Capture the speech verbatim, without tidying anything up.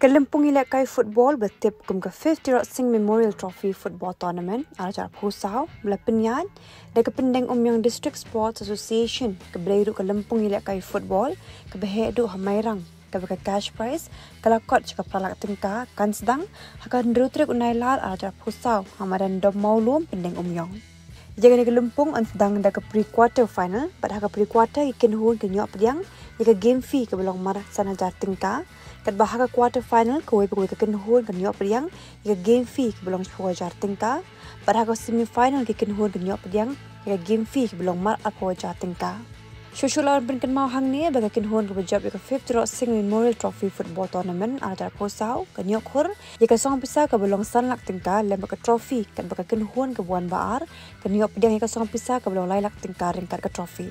Ka lympung ïalehkai football ba tip kum ka Fifth Tirot Sing Memorial Trophy Football Tournament ar hajar arphew saw ba la pynïaid da ka Pyndengumiong District Sports Association, kaba dei ruh ka lympung ïalehkai football kaba heh duh ha Mairang, kaba ka cash prize ka la kot sha ka phra lak tyngka, kan sdang ha ka hynriew tarik u Nailar ar hajar arphew saw ha madan Dom Mawlum, Pyndengumiong. Ïa kane ka lympung yn sdang da ka pre-quarter final, bad ha ka pre-quarter ki kynhun kin ïoh pdiang ïa ka game fee kaba long mar san hajar tyngka, katba ha ka quarter final kawei pa kawei ka kynhun kan ïoh pdiang ïa ka game fee kaba long shiphew hajar tyngka, bad ha ka semi final ki kynhun kan ïoh pdiang ïa ka game fee kaba long mar arphew hajar tyngka. Shuh shuh la pynkynmaw hangne ba ka kynhun kaba jop ïa ka Fifth Tirot Sing Memorial Trophy Football Tournament ar hajar arphew saw kan ïoh khur ïa ka song pisa kaba long san lak tyngka lem bad ka trophy, katba ka kynhun kaba wan ba ar kan ïoh pdiang ïa ka song pisa kaba long lai lak tyngka ryngkat ka trophy.